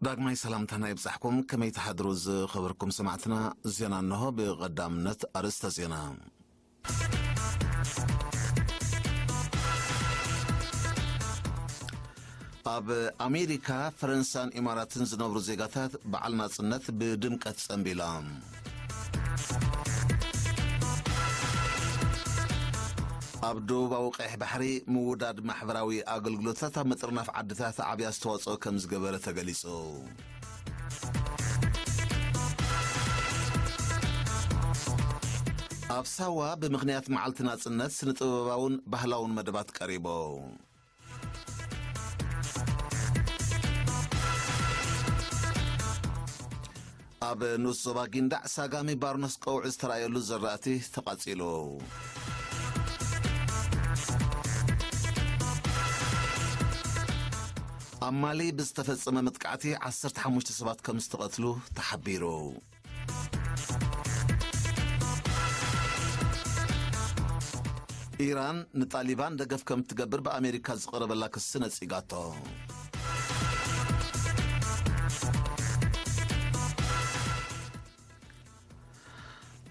ዳግማይ ሰላምታና ይብጻሕኩም። ከመይ ትሓድሩ ዝኸበርኩም ሰማዕትና? ዜና እንሆ። ብቐዳምነት ኣርእስተ ዜና። ኣብ ኣሜሪካ፣ ፈረንሳን ኢማራትን ዝነብሩ ዜጋታት በዓል ናጽነት ብድምቀት ጸንቢላ። ኣብ ደቡባዊ ቀይሕ ባሕሪ ምውዳድ ማሕበራዊ ኣገልግሎታት ኣብ ምጥርናፍ ዓድታት ዓብዪ ኣስተዋጽኦ ከም ዝገበረ ተገሊጹ። ኣብ ሳዋ ብምኽንያት መዓልቲ ናጽነት ስነ-ጥበባውን ባህላውን መደባት ቀሪቡ። ኣብ ንኡስ ዞባ ጊንዳዕ ሳጋሚ ባርኖስ ቀውዒ ዝተራእየሉ ዘራእቲ ተቓጺሉ። ኣብ ማሊ ብዝተፈጸመ መጥቃዕቲ ዓሰርተ ሓሙሽተ ሰባት ከም ዝተቐትሉ ተሓቢሩ። ኢራን ንጣሊባን ደገፍ ከም እትገብር ብኣሜሪካ ዝቐረበላ ክሲ ነጺጋቶ።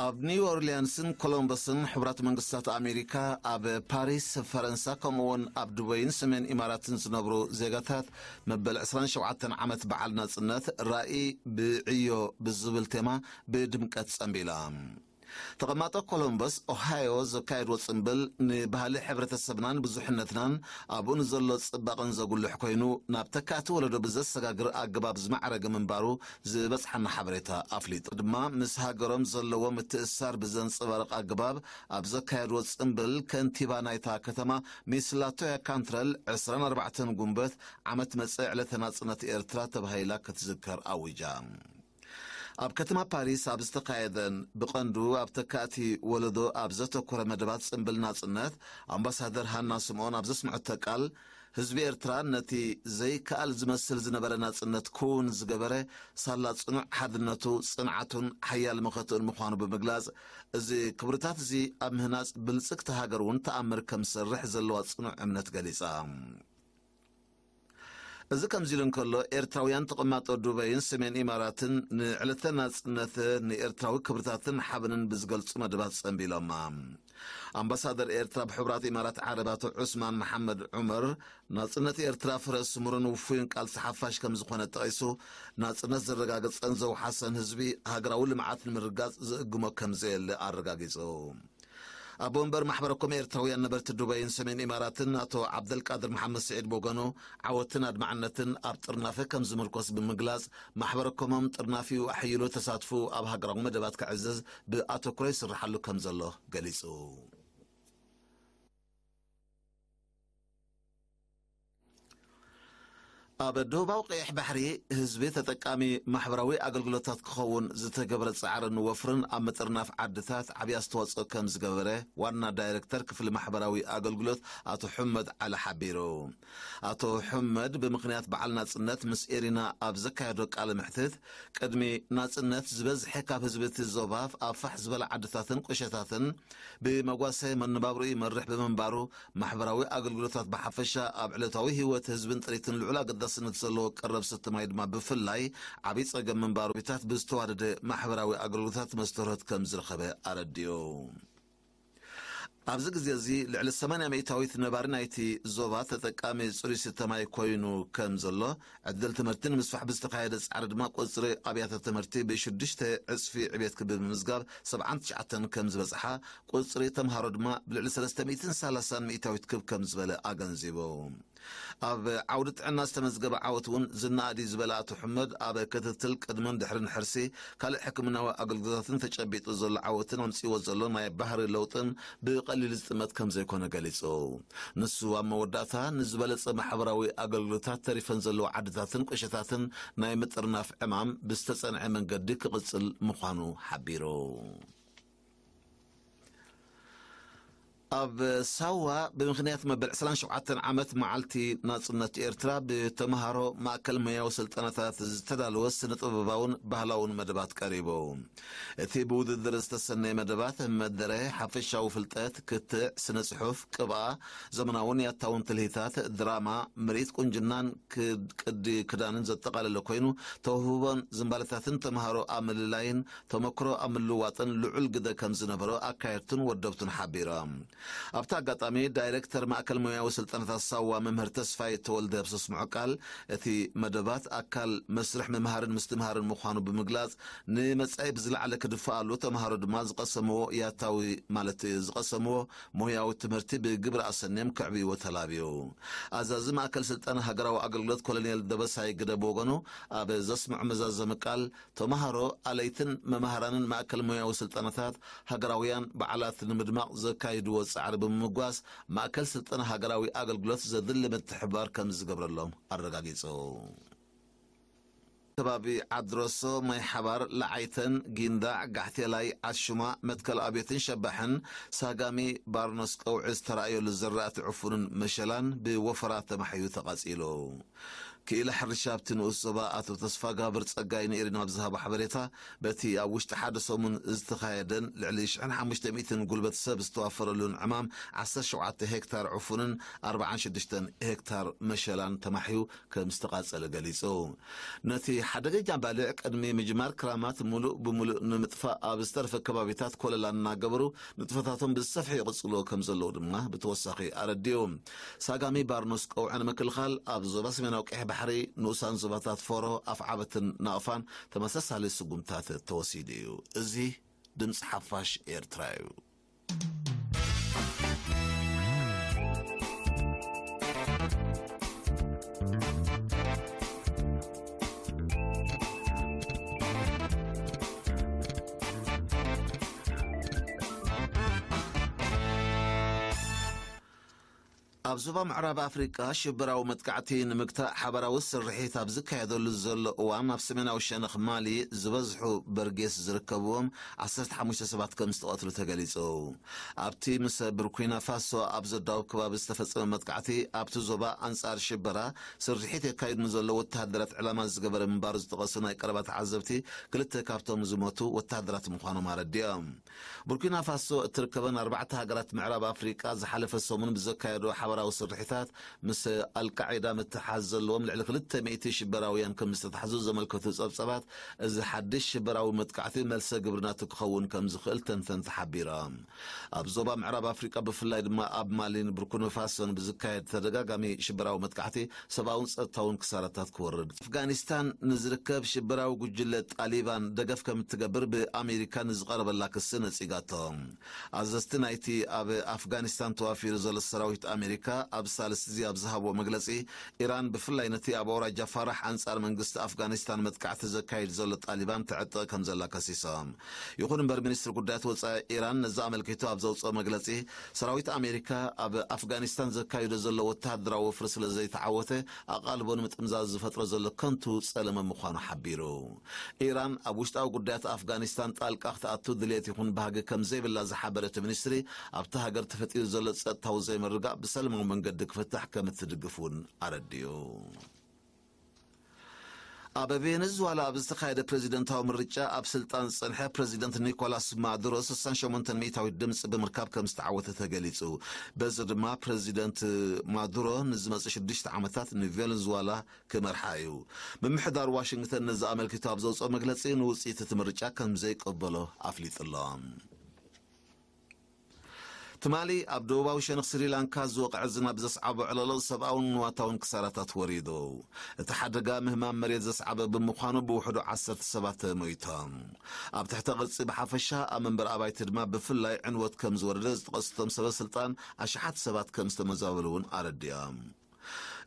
ኣብ ኒው ኦርሊያንስን ኮሎምበስን ሕቡራት መንግስታት ኣሜሪካ፣ ኣብ ፓሪስ ፈረንሳ፣ ከምኡውን ኣብ ዱበይን ሰሜን ኢማራትን ዝነብሩ ዜጋታት መበል ዕስራን ሸውዓተን ዓመት በዓል ናጽነት ራእይ ብዕዮ ብዝብል ቴማ ብድምቀት ጸንቢላ። ተቐማጦ ኮሎምበስ ኦሃዮ ዘካየድዎ ጽምብል ንባህሊ ሕብረተሰብናን ብዙሕነትናን ኣብኡ ንዘሎ ጽባቐን ዘጉልሕ ኮይኑ፣ ናብ ተካእቲ ወለዶ ብዘሰጋግር ኣገባብ ዝማዕረገ ምንባሩ ዝበጽሓና ሓበሬታ ኣፍሊጡ። ድማ ምስ ሃገሮም ዘለዎ ምትእስሳር ብዘንጸባርቕ ኣገባብ ኣብ ዘካየድዎ ጽምብል፣ ከንቲባ ናይታ ከተማ ሚስ ላቶያ ካንትረል ዕስራን ኣርባዕተን ጉንበት ዓመት መጸ ዕለተ ናጽነት ኤርትራ ተባሂላ ክትዝከር ኣዊጃ። ኣብ ከተማ ፓሪስ ኣብ ዝተኻየደን ብቐንዱ ኣብ ተካእቲ ወለዶ ኣብ ዘተኮረ መደባት ጽምብል ናጽነት፣ ኣምባሳደር ሃና ስምኦን ኣብ ዘስምዐቶ ቃል፣ ህዝቢ ኤርትራ ነቲ ዘይከኣል ዝመስል ዝነበረ ናጽነት ክውን ዝገበረ ሳላ ጽኑዕ ሓድነቱ፣ ጽንዓቱን ሓያል መኸትኡን ምዃኑ ብምግላጽ፣ እዚ ክብርታት እዚ ኣብ ምህናጽ ብልጽግቲ ሃገር እውን ተኣምር ከም ዝሰርሕ ዘለዋ ጽኑዕ እምነት ገሊጻ። እዚ ከምዚ ኢሉ እንከሎ፣ ኤርትራውያን ተቐማጦ ዱበይን ሰሜን ኢማራትን ንዕለተ ናጽነት ንኤርትራዊ ክብርታትን ሓበንን ብዝገልጹ መደባት ጸንቢሎማ። ኣምባሳደር ኤርትራ ኣብ ሕቡራት ኢማራት ዓረብ ኣቶ ዑስማን መሓመድ ዑመር፣ ናጽነት ኤርትራ ፍረ ስሙርን ውፉይን ቃልሲ ሓፋሽ ከም ዝኾነ ጠቒሱ፣ ናጽነት ዘረጋገጸን ዘውሓሰን ህዝቢ ሃገራዊ ልምዓት ንምርጋጽ ዝእግሞ ከም ዘየለ ኣረጋጊጹ። ኣቦ ወንበር ማሕበረ ኮም ኤርትራውያን ነበርቲ ዱባይን ሰሜን ኢማራትን ኣቶ ዓብደልቃድር መሓመድ ስዒድ ብወገኑ፣ ዓወትን ኣድማዕነትን ኣብ ጥርናፈ ከም ዝምርኮስ ብምግላጽ፣ ማሕበረ ኮሞም ጥርናፊኡ ኣሕይሉ ተሳትፎ ኣብ ሃገራዊ መደባት ከዕዝዝ ብኣተኩሮ ይስርሓሉ ከም ዘሎ ገሊጹ። ኣብ ደቡባዊ ቀይሕ ባሕሪ ህዝቢ ተጠቃሚ ማሕበራዊ ኣገልግሎታት ክኸውን ዝተገብረ ጻዕርን ወፍርን ኣብ ምጥርናፍ ዓድታት ዓብዪ ኣስተዋጽኦ ከም ዝገበረ ዋና ዳይሬክተር ክፍሊ ማሕበራዊ ኣገልግሎት ኣቶ ሑመድ ዓሊ ሓቢሩ። ኣቶ ሑመድ ብምኽንያት በዓል ናጽነት ምስ ኤሪና ኣብ ዘካየዶ ቃለ መሕትት፣ ቅድሚ ናጽነት ዝበዝሐ ካብ ህዝቢ እቲ ዞባ ኣብ ፋሕ ዝበለ ዓድታትን ቁሸታትን ብመጓሰ መነባብርኡ ይመርሕ ብምንባሩ፣ ማሕበራዊ ኣገልግሎታት ብሓፈሻ፣ ኣብ ዕለታዊ ህይወት ህዝብን ጥሪትን ልዑል ኣገዳስነት ዘለዎ ቀረብ ሰተ ማይ ድማ ብፍላይ ዓብዪ ጸገም ምንባሩ፣ ታት ብዝተዋደደ ማሕበራዊ ኣገልግሎታት መስተርሆት ከም ዝረኸበ ኣረዲኡ። ኣብዚ ግዜ እዚ ልዕሊ ሰማንያ ሚእታዊት ነባሪ ናይቲ ዞባ ተጠቃሚ ጽሩይ ስተ ማይ ኮይኑ ከም ዘሎ፣ ዕድል ትምህርቲ ንምስፋሕ ብዝተኻየደ ጻዕሪ ድማ ቁጽሪ ኣብያተ ትምህርቲ ብሽዱሽተ ዕጽፊ ዕቤት ክብ ብምምዝጋብ ሰብዓን ትሽዓተን ከም ዝበጽሓ፣ ቁጽሪ ተምሃሮ ድማ ብልዕሊ ሰለስተ ሚእትን ሰላሳን ሚእታዊት ክብ ከም ዝበለ ኣገንዚቡ። ኣብ ዓውዲ ጥዕና ዝተመዝገበ ዓወት እውን ዝነኣድ እዩ ዝበለ ኣቶ ሕመድ፣ ኣብ ክትትል ቅድምን ድሕርን ሕርሲ ካልእ ሕክምናዊ ኣገልግሎታትን ተጨቢጡ ዘሎ ዓወትን ኣምጺእዎ ዘሎ ናይ ባህሪ ለውጥን ብቐሊል ዝጥመት ከም ዘይኮነ ገሊጹ። ንሱ ኣብ መወዳእታ ንዝበለጸ ማሕበራዊ ኣገልግሎታት ተሪፈን ዘለዋ ዓድታትን ቁሸታትን ናይ ምጥርናፍ ዕማም ብዝተጸንዐ መንገዲ ክቕጽል ምዃኑ ሓቢሩ። ኣብ ሳዋ ብምኽንያት መበል ዕስራን ሸውዓተን ዓመት መዓልቲ ናጽነት ኤርትራ ብተምሃሮ ማእከል ሞያዊ ስልጠናታት ዝተዳለወ ስነ ጥበባውን ባህላውን መደባት ቀሪቡ። እቲ ብውድድር ዝተሰነየ መደባት መደረ ሓፈሻዊ ፍልጠት፣ ክትዕ፣ ስነ ጽሑፍ፣ ቅብኣ፣ ዘመናውን ያታውን ትልሂታት፣ ድራማ፣ ምርኢት ቁንጅናን ክድ-፣ ቅዲ ክዳንን ዘጠቓለለ ኮይኑ፣ ተውህቦን ዝንባለታትን ተምሃሮ ኣብ ምልላይን ተመክሮ ኣብ ምልዋጥን ልዑል ግደ ከም ዝነበሮ ኣካየድቱን ወደብቱን ሓቢሮም። ኣብቲ ኣጋጣሚ ዳይሬክተር ማእከል ሞያዊ ስልጠናታት ሳዋ መምህር ተስፋይ ተወልደ ኣብ ዘስምዖ ቃል፣ እቲ መደባት ኣካል መስርሕ ምምሃርን ምስትምሃርን ምዃኑ ብምግላጽ፣ ንመጻኢ ብዝለዓለ ክድፈኣሉ፣ ተምሃሮ ድማ ዝቐሰምዎ ያታዊ ማለት ዝቐሰምዎ ሞያዊ ትምህርቲ ብግብሪ ኣሰንዮም ከዕብይዎ ተላብዩ። ኣዛዚ ማእከል ስልጠና ሃገራዊ ኣገልግሎት ኮሎኔል ደበሳይ ግደ ብወገኑ ኣብ ዘስምዖ መዛዘሚ ቃል፣ ተምሃሮ፣ ኣለይትን መማህራንን ማእከል ሞያዊ ስልጠናታት ሃገራውያን በዓላት ንምድማቕ ዘካይድዎ ጻዕሪ ብምምጓስ፣ ማእከል ስልጠና ሃገራዊ ኣገልግሎት ዘድሊ ምትሕብባር ከም ዝገብረሎም ኣረጋጊጹ። ከባቢ ዓድሮሶ፣ ማይ ሓባር፣ ለዓይተን፣ ጊንዳዕ፣ ጋሕቴላይ፣ ዓሹማ፣ መትከል ኣብዮትን ሸባሕን ሳጋሚ ባርኖስ ቀውዒ ዝተራእየሉ ዝራእቲ ዕፉንን መሸላን ብወፈራ ተማሕዩ ተቓጺሉ። ክኢላ ሕርሻ ኣብቲ ንኡስ ዞባ ኣቶ ተስፋጋብር ጸጋይ ንኤሪና ኣብ ዝሃቦ ሓበሬታ፣ በቲ ኣብ ውሽጢ ሓደ ሰሙን ዝተኻየደን ልዕሊ ሽሕን ሓሙሽተ ሚእትን ጉልበት ሰብ ዝተዋፈረሉን ዕማም ዓሰርተ ሸውዓተ ሄክታር ዕፉንን ኣርባዓን ሽዱሽተን ሄክታር መሸላን ተማሕዩ ከም ዝተቓጸለ ገሊጹ። ነቲ ሓደገኛ ባልዕ ቅድሚ ምጅማር ክራማት ሙሉእ ብሙሉእ ንምጥፋእ ኣብ ዝተረፈ ከባቢታት ኮለላ እናገበሩ ንጥፈታቶም ብዝሰፍሐ ይቕጽልዎ ከም ዘለዉ ድማ ብተወሳኺ ኣረዲኡ። ሳጋሚ ባርኖስ ቀውዒ ንምክልኻል ኣብ ዞባ ሰሜናዊ ቀይሕ ባሕሪ ንኡሳን ዞባታት ፎሮ፣ ኣፍዓበትን ናቕፋን ተመሳሳሊ ስጉምታት ተወሲዱ እዩ። እዚ ድምፂ ሓፋሽ ኤርትራ እዩ። ኣብ ዞባ ምዕራብ ኣፍሪቃ ሽበራዊ መጥቃዕቲ ንምግታእ ሓበራዊ ስርሒት ኣብ ዝካየደሉ ዘሎ እዋን፣ ኣብ ሰሜናዊ ሸነኽ ማሊ ዝበዝሑ በርጌስ ዝርከብዎም ዓሰርተ ሓሙሽተ ሰባት ከም ዝተቐትሉ ተገሊጹ። ኣብቲ ምስ ብርኪና ፋሶ ኣብ ዘዳውብ ከባቢ ዝተፈጸመ መጥቃዕቲ፣ ኣብቲ ዞባ ኣንጻር ሽበራ ስርሒት የካይዱ ንዘለዉ ወተሃደራት ዕላማ ዝገበረ ምንባሩ ዝጠቐሱ ናይ ቀረባ ተዓዘብቲ፣ ክልተ ካብቶም ዝሞቱ ወተሃደራት ምዃኖም ኣረዲኦም። ቡርኪና ፋሶ እትርከበን ኣርባዕተ ሃገራት ምዕራብ ኣፍሪቃ ዝሓለፈ ሰሙን ብዘካየዶ ሓበራዊ ስርሒታት ምስ ኣልቃዒዳ ምትሓዝ ዘለዎም ልዕሊ ክልተ ሚእቲ ሽበራውያን ከም ዝተታሕዙ ዘመልከቱ ጸብጸባት፣ እዚ ሓድሽ ሽበራዊ መጥቃዕቲ መልሰ ግብሪ ናቱ ክኸውን ከም ዝኽእል ተንተንቲ ሓቢሮም። ኣብ ዞባ ምዕራብ ኣፍሪቃ ብፍላይ ድማ ኣብ ማሊን ቡርኪና ፋሶን ብዝካየድ ተደጋጋሚ ሽበራዊ መጥቃዕቲ ሰብኣውን ጸጥታውን ክሳራታት ክወርድ። ኣፍጋኒስታን ንዝርከብ ሽበራዊ ጉጅለ ጣሊባን ደገፍ ከም እትገብር ብኣሜሪካ ንዝቐረበላ ክሲ ነጺጋቶ። ኣዘዝቲ ናይቲ ኣብ ኣፍጋኒስታን ተዋፊሩ ዘሎ ሰራዊት ኣሜሪካ ኣብ ሳልስቲ እዚ ኣብ ዝሃብዎ መግለጺ፣ ኢራን ብፍላይ ነቲ ኣብ ኣውራጃ ፋራሕ ኣንጻር መንግስቲ ኣፍጋኒስታን መጥቃዕቲ ዘካይድ ዘሎ ጣሊባን ተዕጥቕ ከም ዘላ ከሲሶም። ይኹን እምበር፣ ሚኒስትሪ ጉዳያት ወጻኢ ኢራን ነዚ ኣመልኪቱ ኣብ ዘውጽኦ መግለጺ፣ ሰራዊት ኣሜሪካ ኣብ ኣፍጋኒስታን ዘካይዶ ዘሎ ወተሃደራዊ ወፍሪ ስለ ዘይተዓወተ፣ ኣቓልቦ ንምጥምዛዝ ዝፈጥሮ ዘሎ ከንቱ ጸለመ ምዃኑ ሓቢሩ። ኢራን ኣብ ውሽጣዊ ጉዳያት ኣፍጋኒስታን ጣልቃ ክትኣቱ ድልየት ይኹን ባህጊ ከም ዘይብላ ዝሓበረ እቲ ሚኒስትሪ፣ ኣብታ ሃገር ተፈጢሩ ዘሎ ጸጥታዊ ዘይምርግጋእ ብሰላማዊ መንገዲ ክፍታሕ ከም እትድግፍ እውን ኣረዲኡ። ኣብ ቬነዙዋላ ኣብ ዝተኻየደ ፕሬዚደንታዊ ምርጫ ኣብ ስልጣን ዝጸንሐ ፕሬዚደንት ኒኮላስ ማዱሮ ስሳን ሸሞንተን ሚእታዊት ድምፂ ብምርካብ ከም ዝተዓወተ ተገሊጹ። በዚ ድማ ፕሬዚደንት ማዱሮ ንዝመጽእ ሽዱሽተ ዓመታት ንቬነዙዋላ ክመርሓ እዩ። ምምሕዳር ዋሽንግተን ነዚ ኣመልኪቱ ኣብ ዘውፅኦ መግለፂ፣ ንውፅኢት እቲ ምርጫ ከም ዘይቀበሎ ኣፍሊጡ ኣሎ። ትማሊ ኣብ ደቡባዊ ሸነኽ ስሪላንካ ዝወቕዐ ዝናብ ዘስዓቦ ዕለሎ ሰብኣውን ንዋታውን ክሳራታት ወሪዱ። እቲ ሓደጋ ምህማም መሬት ዘስዓበ ብምዃኑ ብውሕዱ ዓሰርተ ሰባት ሞይቶም። ኣብ ትሕተ ቅርጺ ብሓፈሻ፣ ኣብ መንበሪ ኣባይቲ ድማ ብፍላይ ዕንወት ከም ዝወረደ ዝጠቐሱ እቶም ሰበ ስልጣን፣ ኣሽሓት ሰባት ከም ዝተመዛበሉ እውን ኣረዲኦም።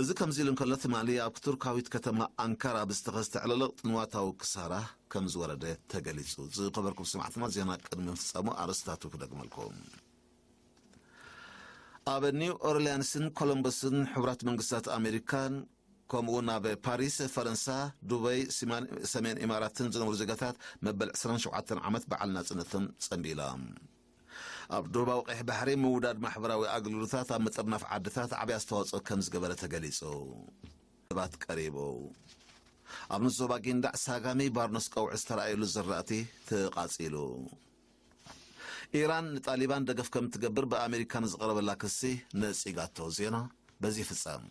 እዚ ከምዚ ኢሉ እንከሎ፣ ትማሊ ኣብ ቱርካዊት ከተማ ኣንካራ ብዝተኸስተ ዕለሎ ንዋታዊ ክሳራ ከም ዝወረደ ተገሊጹ። ዝኸበርኩም ሰማዕትና፣ ዜና ቅድሚ ምፍጻሙ ኣርእስታቱ ክደግመልኩም። ኣብ ኒው ኦርሊያንስን ኮሎምበስን ሕቡራት መንግስታት ኣሜሪካን ከምኡ እውን ኣብ ፓሪስ ፈረንሳ፣ ዱበይ፣ ሲማን-፣ ሰሜን ኢማራትን ዝነብሩ ዜጋታት መበል ዕስራን ሸውዓተን ዓመት በዓል ናጽነቶም ጸንቢሎም። ኣብ ደቡባዊ ቀይሕ ባሕሪ ምውዳድ ማሕበራዊ ኣገልግሎታት ኣብ ምጥርናፍ ዓድታት ዓብዪ ኣስተዋፅኦ ከም ዝገበረ ተገሊፁ። ሰባት ቀሪቡ። ኣብ ንዞባ ጊንዳዕ ሳጋሚ ባርኖስ ቀውዒ ዝተረኣየሉ ዝራእቲ ተቓጺሉ። ኢራን ንጣሊባን ደገፍ ከም ትገብር ብኣሜሪካ ንዝቐረበላ ክሲ ነጺጋቶ። ዜና በዚ ይፍጸም።